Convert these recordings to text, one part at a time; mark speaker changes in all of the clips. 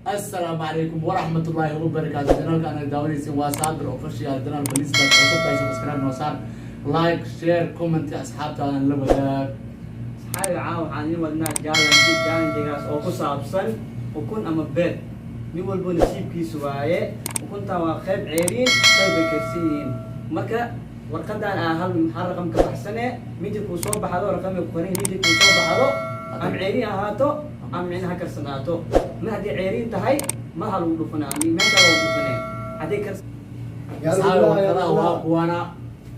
Speaker 1: Assalaamu calaykum waraxmatullaahi wabarakaatu. Channelka anaga daawanaysin waa Saabir Official channel. Please cusubtahay, subscribe noo saar, like, share, comment, asxaabtaadan la wadaag.
Speaker 2: Asxaabi, caawa waxaan idin wadnaa challenge. Challengegaas oo ku saabsan ukun ama beed. Nin walbo nasiibkiisu waaye. Ukuntan waa qayb ceeriin, qayb bay karsan yihiin. Marka warqadan aa hal raqam ka baxsane, midii kuu soo baxdo raqamay ku qoran, midii kuu soo baxdo ama ceeriin ahaato ama micnaha karsanaato. Mar haddii ceeriin tahay, madaxa lagu dhufanaa, meesha lagu dhufanee haddii kars.
Speaker 1: Asxaabi, warqadaha waa kuwana,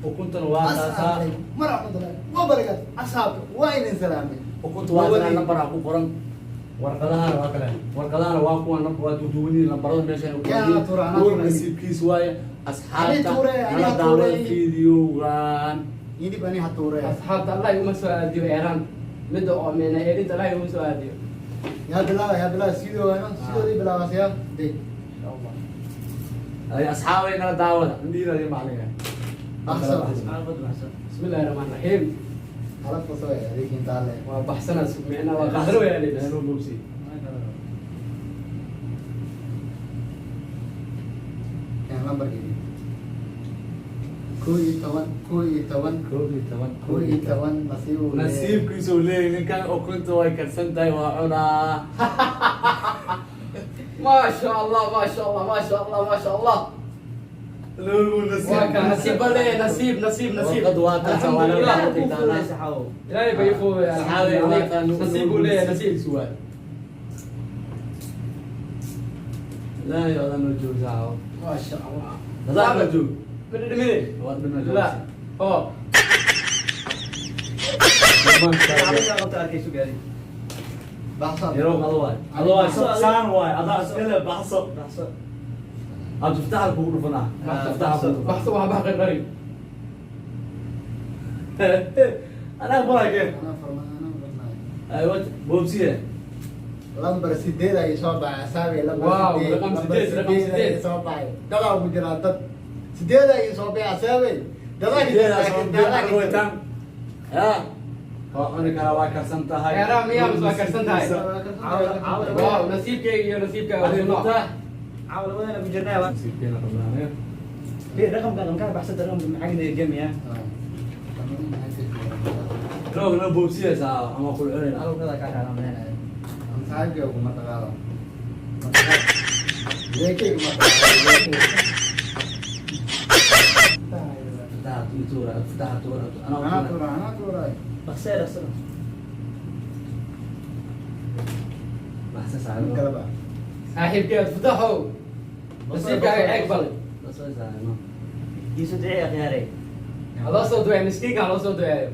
Speaker 1: ukuntana waa taasaa.
Speaker 3: Waraxmatullahi wabarakaatu. Asxaabta, waa idin salaamay.
Speaker 1: Ukunta waa tanaa, lambaraa ku qoran. Warqadahana waa kale, warqadahana waa kuwan, waa duuduwaniin lambarada meesha ay ku
Speaker 3: Yaa tuura, anaa
Speaker 1: qoran.
Speaker 3: tuura.
Speaker 1: Nasiibkiis waaye, asxaabta.
Speaker 3: Ani tuure, ani
Speaker 1: nala
Speaker 3: ha
Speaker 1: daawada
Speaker 3: tuure.
Speaker 1: videogan.
Speaker 3: Yidib ani ha tuure.
Speaker 4: Asxaabta, Allah iguma soo aadiyo eeraan midda oo meena eerinta, Allah iguma soo aadiyo.
Speaker 3: Yaa bilaaba, yaa bilaaba, sidoo ano sidoodii bilaabas yaa day.
Speaker 1: Ay, asxaabay, nala daawada indhiida macaliga.
Speaker 3: Baxso.
Speaker 4: Bismi illaahi raxmaan raxiim.
Speaker 3: Halad fasoo adeeg intaa le.
Speaker 4: Waa baxsana, micna waa qadar weeyaan.
Speaker 1: Noo bogsi.
Speaker 3: Keen lambarkeedii. 11, 11.
Speaker 1: 11.
Speaker 3: 11 nasiib uu leeyahay.
Speaker 1: Nasiibkiisu uu leeyahay ninkan, ukunta way karsan tahay, waa cunaa.
Speaker 4: Maasha Allah, maasha Allah, maasha Allah, maasha Allah.
Speaker 1: Lagu
Speaker 4: Waa kan nasiib baa leeyahay, nasiib, nasiib, nasiib.
Speaker 1: Warqad waa taas, waa la
Speaker 4: Alxamdulillah. Ilaahay bay fududeeyay.
Speaker 1: Asxaabay, waa taan.
Speaker 4: Nasiib buu leeyahay, nasiib.
Speaker 1: Waay, ilaahay odan noo joogsaa.
Speaker 4: Maasha Allah.
Speaker 1: Hadaa ma joog.
Speaker 4: Madhadhamine.
Speaker 1: Waa dhimina.
Speaker 4: La oo.
Speaker 2: Qabta arkaysu gaari.
Speaker 3: Baxso.
Speaker 1: Yarow, ado waay, ado waay, saan waay, adaa iskale, baxso.
Speaker 2: Baxso.
Speaker 1: Abdiftaax kugu dhufanaa. Abdiftaax kugu dhufanaa.
Speaker 4: Baxso, waa bax qarqari.
Speaker 1: Anaa balakeen.
Speaker 3: Anaa farma, anaa farmaayo.
Speaker 1: Aywa, boobsiye.
Speaker 3: Lambar 8 ay soo baxay, asaabi, lambar
Speaker 4: Wow,
Speaker 3: 8.
Speaker 4: raqam
Speaker 3: Lambar
Speaker 4: 8, raqam
Speaker 3: 8 ay
Speaker 4: 8.
Speaker 3: soo baxay. Dadaa ku jiraa, dad 8 ay soo baxay, asaabi, dadaa ka jira, laakiin dadaa ka jira.
Speaker 1: Ya, waa cuni karaa, waa karsan tahay.
Speaker 4: Eeraa miyaa mise waa karsan tahay? Wow, nasiibkayga iyo nasiibkaaga waa isku nooc.
Speaker 2: Caawa labadana ku jirnaa waa.
Speaker 1: Nasiibkeena qabnaanaya.
Speaker 2: Raqamka raqamkaa baxsada, raqamka maxaa naga gemiya?
Speaker 1: Roog na boobsiyeysaa ama kul cunayna.
Speaker 2: Alwada kaa kala malenaya.
Speaker 3: Saaxiibkay kuma taqaado. Leekay kuma taqaado.
Speaker 1: Fataha tuura, fataha tuura.
Speaker 3: Anaa
Speaker 1: Anaa
Speaker 3: tuura, anaa tuura.
Speaker 2: Baxsee, dhaqsada.
Speaker 1: baxsa.
Speaker 3: Mid
Speaker 1: Saaxiib.
Speaker 3: kale ba.
Speaker 4: Saaxiibkay Futaxow, nasiibkaaga eeg bal.
Speaker 2: Iisu ducee, akhyaarey.
Speaker 4: Ha loo soo duceeyo miskiinka, ha loo soo duceeyo.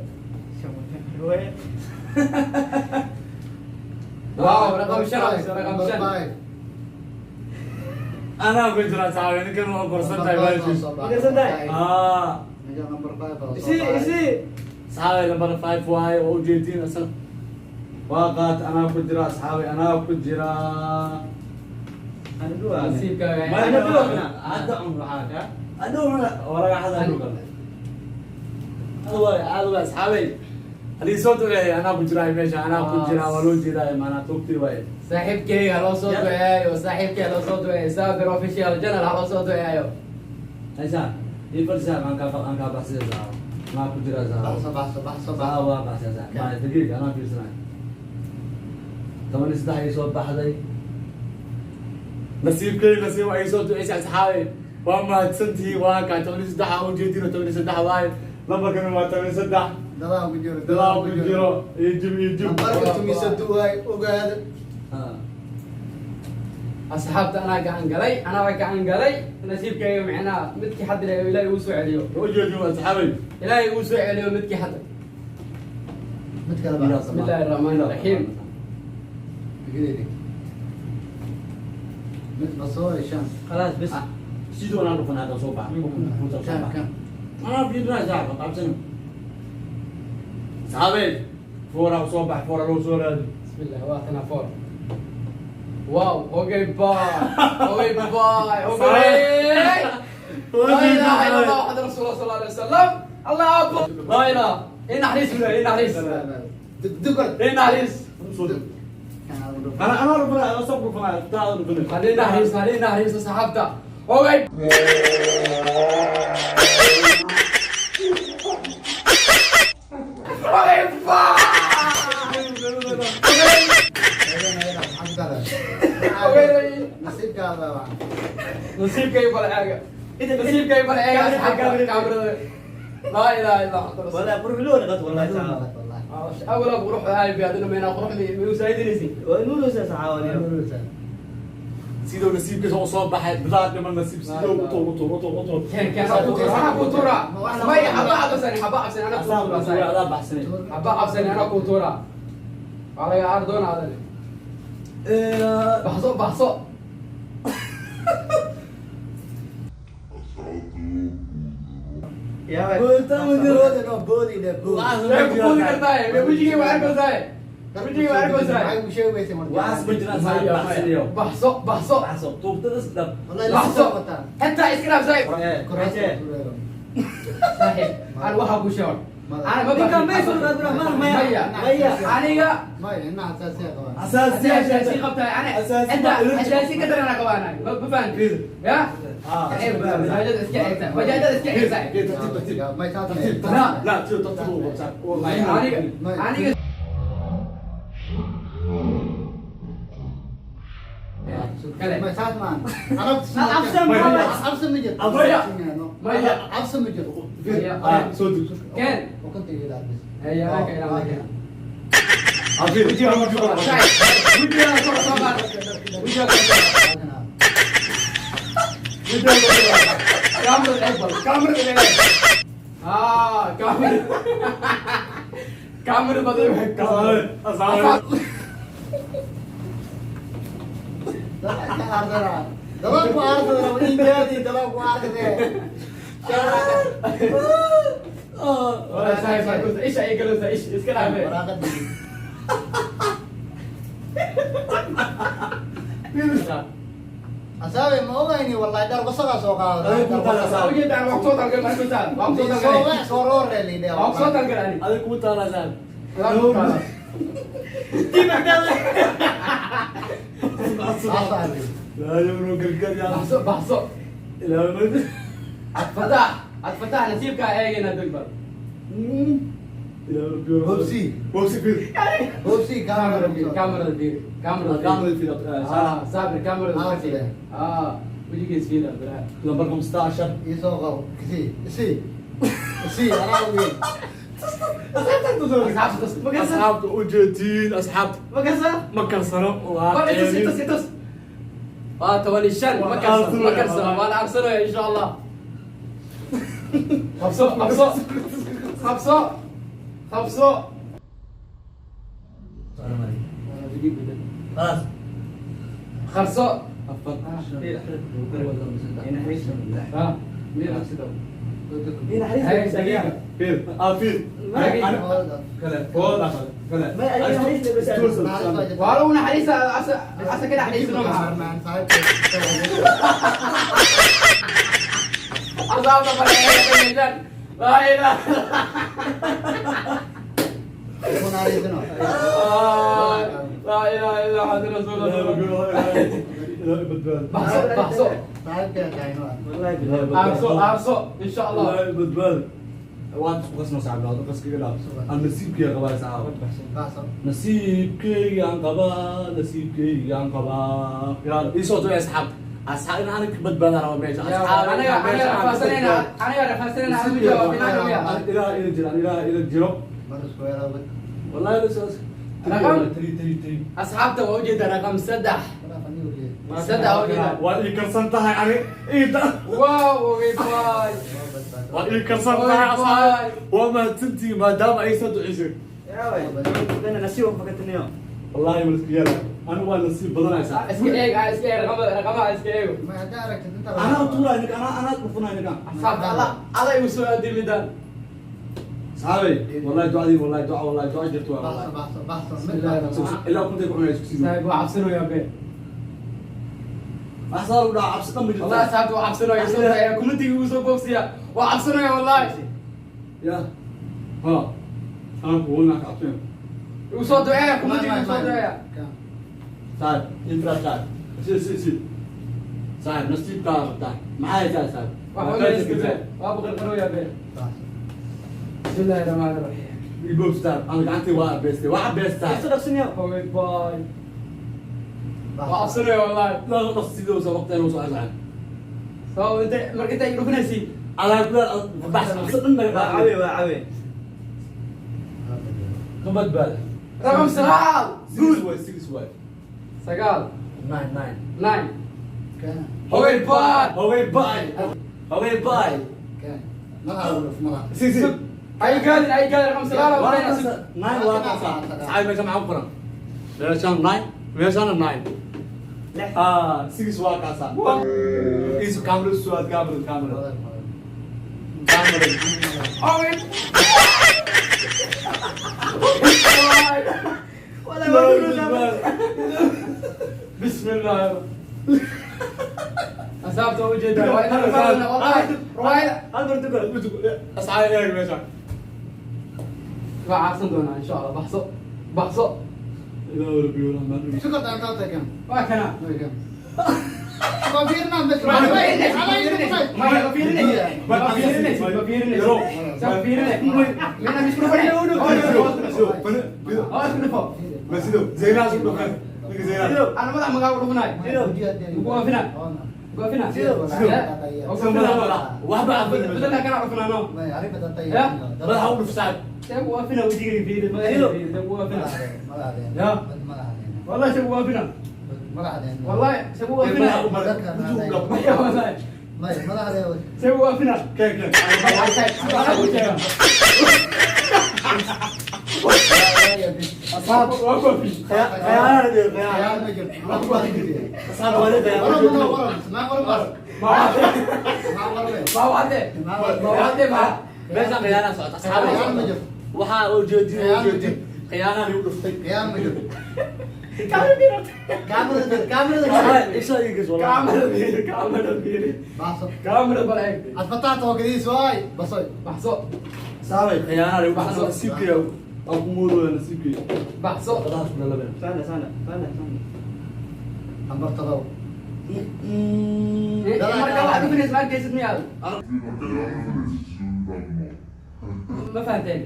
Speaker 4: Wow, raqam 5, raqam 5.
Speaker 1: Anaa ku jira, saaxiib, ninkan waa korsan tahay baashiis.
Speaker 2: Karsan tahay?
Speaker 1: Ah.
Speaker 3: Ninka number 5 oo soo
Speaker 2: Isi
Speaker 3: baxay.
Speaker 2: isi.
Speaker 1: Asxaabay, lambar 5 waaye, waa ujeediin asal waa qaat. Anaa ku jira, asxaabay, anaa ku jira.
Speaker 2: Ana duwa.
Speaker 4: Nasiibkaaga.
Speaker 1: Ma
Speaker 2: Ana duwa.
Speaker 1: hadda cun, waxaa ka hadhow waraga hada hadhow kale. Hada waay, aad waay, asxaabay, hadii soo duceeyay, anaa ku jira meesha, anaa ku jira, waa loo jeedaa, maanaa toogtii waaye.
Speaker 4: Saaxiibkayga ha loo soo duceeyo, saaxiibkay ha loo soo duceeyo, Saabir Official channel ha loo soo duceeyo.
Speaker 1: Haysa ii fadhisaa, aan kaa baxsiyaysaa, anaa ku jira.
Speaker 3: Baxso, baxso, baxso,
Speaker 1: saa
Speaker 3: baxso.
Speaker 1: Waa baxsiyaysaa maa daqiiq, anaa fiirsanay. 13 ay soo baxday. Nasiibkay, nasiib ay soo duceysay. Asxaabay, waa mahadsantihiin. Waa kaa 13 aa ujeedino, 13 waaye lambarkana, waa 13.
Speaker 3: Dadaa ku jiro.
Speaker 1: Dadaa ku jiro iyo jib iyo jib.
Speaker 3: Lambarka tumisadu waay ogaada.
Speaker 4: Asxaabta, anaa gacan galay, anaa gacan galay. Nasiibkayga micnaha midkii xaddi leh Ilaahay uu soo celiyo.
Speaker 1: Ujeedin, asxaabay.
Speaker 4: Ilaahay uu soo celiyo midkii xadda.
Speaker 3: Mid kale ba.
Speaker 4: Bismi illaahi raxmaani raxiim.
Speaker 3: Digideydi. Mid basoo iyo shan.
Speaker 2: Khalaas, bes.
Speaker 1: Sidoo anaa dhufan hadda soo baxa. Kunta soo
Speaker 3: Kan
Speaker 1: baxa.
Speaker 3: Kan.
Speaker 1: Anaa fiirnaa, saaxiib, qabsana. Asxaabay, foora soo bax, foora loo soo raadi.
Speaker 4: Bismillah, waa tana four. Wow, okay, bye, okay, bye, okay. لا اله الا الله محمد رسول الله صلى الله عليه وسلم. الله اكبر، لا اله. إيه naxariis, ila naxariis.
Speaker 3: Dugdugol.
Speaker 4: إيه naxariis.
Speaker 1: Soo deg.
Speaker 3: Kan adigu.
Speaker 1: انا ربنا اصبر فانا تعال ربنا.
Speaker 4: خلينا نحرص، خلينا نحرص asxaabta. Okay. Okay, bye. Okay.
Speaker 3: Nasiibkaada waa.
Speaker 4: Nasiibkay bal eega. Nasiibkay bal eega asxaabta kaamirada. Laa ilaaha illa Allah.
Speaker 2: والله قرب لون غد والله تعالى.
Speaker 4: أولا بروح هاي بيادنا من قروح ميوسايدنيسي.
Speaker 2: ونور ساعة.
Speaker 1: Sidoo nasiibkiisa u soo baxay bilaad dhiman nasiib sidoo u tuur u tuur u tuur u tuur.
Speaker 4: كان كان أنا كوتورا ما حبا عبسني، حبا عبسني أنا كوتورا صحيح.
Speaker 1: adaa baxsanay.
Speaker 4: حبا عبسني أنا كوتورا على أردون هذا بحصو بحصو.
Speaker 2: يا
Speaker 3: Boodi dhe boodi.
Speaker 4: मैं करता है मैं मुझे के बाहर को है, मुझे के बाहर को है.
Speaker 1: Waxaas ma jiraan saaxiib, baxsanayo.
Speaker 4: بحصو بحصو.
Speaker 1: Baxso tuugtadas dhab.
Speaker 4: بحصو حتى اسكراب زي صحيح. أنا وها بوشون أنا ما
Speaker 2: ninkan meesha
Speaker 4: ميا أنا
Speaker 3: Maya, ina xasaasiya qabaan.
Speaker 1: Asaasi
Speaker 4: أساسي قبتها أنا أنت أساسي كتر أنا كوانا ما بفهم يا
Speaker 3: May taas.
Speaker 4: لا.
Speaker 1: لا tartiib tartiib.
Speaker 4: أنا
Speaker 3: May taas maan. Cabsi ma jirto.
Speaker 4: Maya.
Speaker 3: Cabsi ma jirto.
Speaker 1: Soo deg.
Speaker 4: كان
Speaker 3: Ukunta iga ilaali bis.
Speaker 4: هيا هكا إلى مكان
Speaker 1: Afiir.
Speaker 4: كاميرا كاميرا بدل.
Speaker 3: Dalka aarsanaa. Dalka aarsanaa, ingaadi dalka aarsanaa.
Speaker 4: ولا شايف ايش اي جلوسه ايش اسكت.
Speaker 3: Waraaqad. Asaabe ma ogayni wallahi dhar wasaqa soo qaada.
Speaker 4: وجيت انا مبسوط على المركز، مبسوط على
Speaker 3: Soo roore liidhe.
Speaker 4: مبسوط على
Speaker 1: Adiga kuma taalaa saaxiib. Laa yowno gargar yaa.
Speaker 4: بحصو بحصو.
Speaker 1: Ilaa
Speaker 4: فتح فتح نسيبك ايجينا دكبر.
Speaker 3: Hobsi.
Speaker 1: Hobsi fil.
Speaker 3: Hobsi kaamera.
Speaker 4: كاميرا دي كاميرا.
Speaker 1: Kaamera fil.
Speaker 4: اه صابر كاميرا.
Speaker 3: آه، كده.
Speaker 4: اه وجهك فيلا بلا.
Speaker 1: Lambar 15.
Speaker 3: Ii soo qabo. Isii. Isii. Isii anaa ogeyn.
Speaker 1: Asxaabta u jeedtiin asxaabta.
Speaker 2: Makasa.
Speaker 1: Ma karsano waa
Speaker 4: طب اتس
Speaker 1: ceebin.
Speaker 4: اتس اتس اه تولي الشن ما كسر ما كسر وانا ارسله ان شاء الله. خمسة خمسة خمسة خمسة.
Speaker 2: خلاص.
Speaker 4: خمسة.
Speaker 1: Afar.
Speaker 4: ها مين أرسله؟
Speaker 2: naxariis.
Speaker 4: دقيقة.
Speaker 1: Fil. Ah fil. Kale. Kooda kale.
Speaker 2: Ma adiga naxariis le bas.
Speaker 4: ولو نحريس عسى كده حريس نومها أصابنا فريق لا إله. لا إله إلا محمد رسول الله. بحصو بحصو.
Speaker 2: والله بالله.
Speaker 4: أرسو أرسو إن شاء الله.
Speaker 1: Badbaado. Waad isku qasno saaxiib, waad qaskiga dhaaf. Aan nasiibkeyga qabaa saaxiib. Nasiibkeygaan qabaa, nasiibkeygaan qabaa. Ilaal ii soo ducee asxaabta. Asxaab in aan ka badbaadaan rabo meesha. Asxaab
Speaker 4: أنا أنا رفاسنين، أنا رفاسنين على وجهي وبناء.
Speaker 1: Ilaah ila jiro, ilaah ila jiro. Wallahi la soo.
Speaker 4: رقم؟
Speaker 1: Tiri tiri tiri.
Speaker 4: أصحابته وجد رقم سدح سدح وجد.
Speaker 1: Waad ii karsan tahay ani. Ii da.
Speaker 4: واو أوكي باي.
Speaker 1: Waad ii karsan tahay asxaab. Waa mahadsantihiin maadaama ay soo duceysay.
Speaker 2: Yaa way. Dana nasiib fakatniyo.
Speaker 1: Wallahi ma isku yeelay. Anigu waa nasiib badanaysaa.
Speaker 4: اسكي إيه اسكي رقم رقم اسكي إيه.
Speaker 1: Anaa tuuraa ninka, anaa dhufanaa ninka.
Speaker 4: أصحاب الله الله يوسف أدي ميدان.
Speaker 1: Asxaabay, wallahi ducadii, wallahi duca, wallahi duca jirto waa wallahi. Ilaa kuntay ku cunayso isku sii.
Speaker 4: صاحب وعبسنو يا بيه.
Speaker 1: Wax saar u dhaca cabsi dhan ma jirto.
Speaker 4: والله أصحابته وعبسنو يا سوف يا كومنتي يوسف بوكسيا وعبسنو يا والله.
Speaker 1: Ya. Ha. Anaa kugu naa ka cabsanayo.
Speaker 4: وصوت دعاء كومنتي وصوت دعاء.
Speaker 1: Saaxib, infra saaxib. Si si si. Saaxib, nasiibkaa qabtaa. Maxaa haysaa saaxib?
Speaker 4: Waa boqol ya been. بسم الله الرحمن الرحيم.
Speaker 1: Ibob saaxib, ana gacantii waa abeestay. Waa abeestaa.
Speaker 2: Isu dhaqsiniyo.
Speaker 4: Okay, bye. Waa cabsanaya wallahi.
Speaker 1: La dhaqsidoosa waqti inuu soo saaxib.
Speaker 4: So inta marka inta dhufinaysi.
Speaker 1: Alaa kula bax sabsan dhan naga
Speaker 2: Waa cawe, waa cawe.
Speaker 1: Ka badbaada.
Speaker 4: رقم 9.
Speaker 1: Six way, six way.
Speaker 4: 9.
Speaker 1: Nine, nine.
Speaker 4: 9. Okay, bye.
Speaker 1: Okay, bye. Okay, bye. Si si.
Speaker 4: Ay gaadin, ay gaadin رقم 9.
Speaker 1: Waa nine waa kaasa. Saaxib, meesha maxaa ku qoran? Meeshaan nine, meeshaan nine.
Speaker 2: Lix.
Speaker 1: Ah, six waa kaasa. Isu camera suad camera camera. Camera.
Speaker 4: Okay. Bye.
Speaker 2: Wala, wala.
Speaker 1: بسم الله.
Speaker 4: Asxaabta u jeedaa waa inaan wallahi wallahi.
Speaker 2: Hal mar tukar.
Speaker 1: Asxaab eeg meesha.
Speaker 4: Waa cabsan doonaa insha Allah. Baxso baxso.
Speaker 1: Ilaahu rabbi rahmaan.
Speaker 4: Waa kana. Ma fiirinaysid, ma fiirinaysid, ma fiirinaysid, mina misku dhufanay. Oo isku dhufo.
Speaker 1: Basido Zeyna isku dhufan. Ninka Zeyna.
Speaker 4: Ana madax magaa u dhufanay. Ugu waafina, ugu waafina.
Speaker 1: Waxba afin.
Speaker 4: Bedela kana dhufanaa no.
Speaker 1: Madaxa u dhuf saaxib.
Speaker 4: See ugu waafina wejigayga fiiri, madaxayga fiiri, see ugu waafina. Ya wallahi see ugu waafina, wallahi see ugu waafina. Maya wallahi see ugu waafina.
Speaker 1: Keen keen.
Speaker 4: Waxaa ku sheega.
Speaker 1: Asxaab
Speaker 4: waa koofi.
Speaker 1: Khiyaanada dee khiyaanada. Asxaab waa khiyaanada.
Speaker 4: Ma wade, ma wade, ma
Speaker 1: Meesha khiyaanada socota. Asxaab waxaa u jeedin u jeedin. Khiyaanada lagu dhuftay. Isha igas wallahi.
Speaker 4: Kaamara fiiri, kaamara fiiri, kaamara bal eeg. Baxso.
Speaker 1: Saabay khiyaanada lagu dhuftay nasiibkayga. Aan ku moodooya nasiibkayga.
Speaker 4: Baxso.
Speaker 1: Qadaas kula labeen.
Speaker 2: Sana, sana, sana, sana.
Speaker 4: Marka waxaad dhufinaysa ma arkaysid miyaad? Ma fahanteen?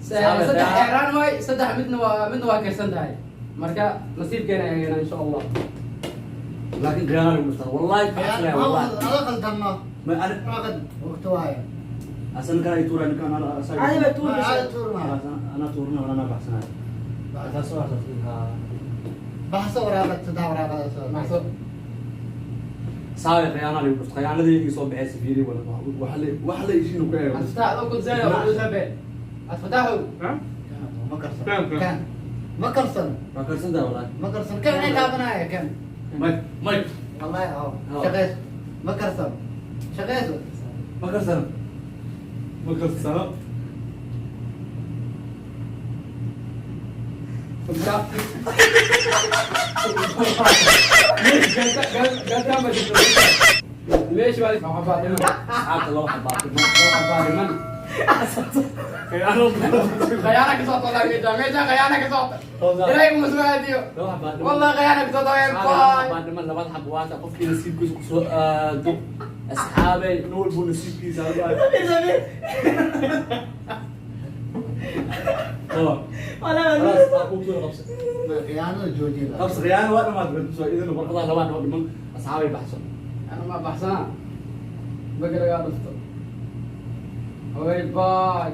Speaker 4: Saddex xeeraan waay, saddex midna waa, midna waa karsan tahay. Marka nasiibkeena eegana insha Allah.
Speaker 1: Laakiin khiyaanada lagu dhuftay. Wallahi baxsanaya wallahi. Ma ana asan kana tuura ninkan ana asaga.
Speaker 2: Caadi baa tuuraysa.
Speaker 1: Ana tuurna wala ana baxsanaya. Taas waa taas.
Speaker 4: Baxso.
Speaker 1: Saabay khiyaanada lagu dhuftay. Khiyaanadii iga soo baxaysa fiiri wala wax la wax la ishiin ku eego.
Speaker 4: Adfataax oo kun zaada oo zabe. Adfataaxu.
Speaker 1: Waa karsan tahay wallahi. Mike Mike.
Speaker 3: Ma karsan. Shaqeyso.
Speaker 1: Ma karsana. Ma karsana.
Speaker 4: ليش قال قال ما جبت؟ ليش بالك حبات لمن؟
Speaker 1: Asxaabta laba xabaa.
Speaker 4: حبات لمن؟
Speaker 1: Khiyaano.
Speaker 4: خيانة كسوت والله ميجا ميجا خيانة كسوت. إلهي مسواديو.
Speaker 1: Laba xabaa.
Speaker 4: والله خيانة كسوت يا باي.
Speaker 1: Laba dhiman, labada xabo waata qofkii nasiibkiisa ku soo aado. Asxaabay nin walbuu nasiibkiisa ha aado. Tamam.
Speaker 2: Wala,
Speaker 1: Khalaas, waa kuu soo qabsa.
Speaker 3: Khiyaanada joojiya.
Speaker 1: Qabsa khiyaano waa dhamaad bal soo idin warqadaha labaa noo dhiman asxaabay baxso.
Speaker 4: أنا ما بحسنا بقرا قاعد أفطر. أوي باي.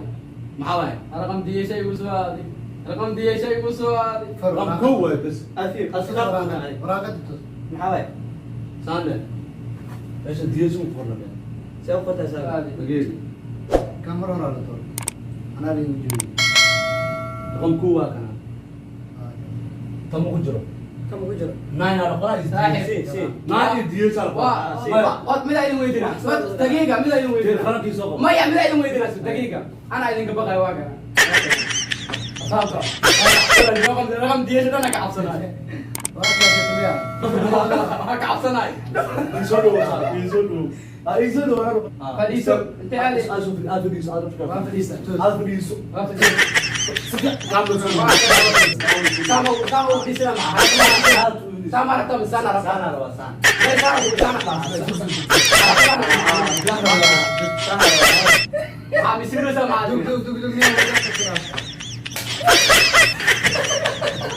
Speaker 1: Maxaa waaye?
Speaker 4: رقم دي شيء وسوادي، رقم دي شيء وسوادي.
Speaker 1: Raqam kow waay bas.
Speaker 2: Afiif.
Speaker 3: Waraaqada tus.
Speaker 2: Maxaa waay?
Speaker 1: Saan leh. Meesha diyeesu ku qorna been.
Speaker 2: See u qortaa saaxiib?
Speaker 4: سوادي.
Speaker 1: Mageedi.
Speaker 3: Kan mar hore la tuur. Anaa la igu joojiye.
Speaker 1: Raqam kow waa kana. Tama ku jiro.
Speaker 2: Kama ku jiro.
Speaker 1: Nine aa la qoraa is
Speaker 4: Saaxiib.
Speaker 2: Si, si.
Speaker 1: Nine iyo diyeesu aa la qoraa.
Speaker 4: waa mid aydan weydina daqiiqa, mid aydan weydina.
Speaker 1: Qalankii soo qabo.
Speaker 4: Maya, mid aydan weydina daqiiqa, ana idinka baqaya. Waa kana asaabta raqam diyasha dhana ka cabsanaay.
Speaker 3: Waa kaasatmiya.
Speaker 4: Waa ka cabsanaay.
Speaker 1: Soo dhawow saaxiib, ii soo dhawow. Ah, ii soo dhawow.
Speaker 4: Fadhiiso. Intee aaday?
Speaker 1: Aad soo aad fadhiiso, aad fadhiiso.
Speaker 4: Waa fadhiista.
Speaker 1: Aad fadhiiso.
Speaker 4: Waa fadhiista.
Speaker 1: Kaamil soo
Speaker 4: Sama sama fadhiisana.
Speaker 1: Aad
Speaker 4: Saan ma rabtaa mise saan rabtaa?
Speaker 2: Saana rabaa, saan.
Speaker 4: Saan saan saan. Ah, misiro sa
Speaker 3: Dug
Speaker 4: mga.
Speaker 3: dug dug dug niya.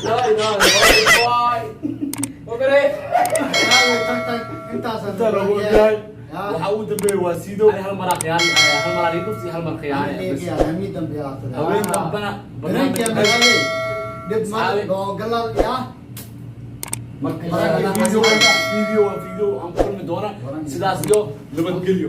Speaker 4: La ilaha illallah. Okay.
Speaker 3: Tag tag intaas.
Speaker 1: Intaa lagu ogyahay. Waxaa ugu dambeeya waa Siidow.
Speaker 4: Ani hal mar khiyaan, hal mar aan dhufsi, hal mar khiyaan.
Speaker 3: Hamiid dambe aa.
Speaker 1: Haween dambana
Speaker 3: barnaamijka magaalada dib ma loo ya.
Speaker 1: Marka video, video waa video aan ku kulmi doona. Sidaas iyo nabadgelyo.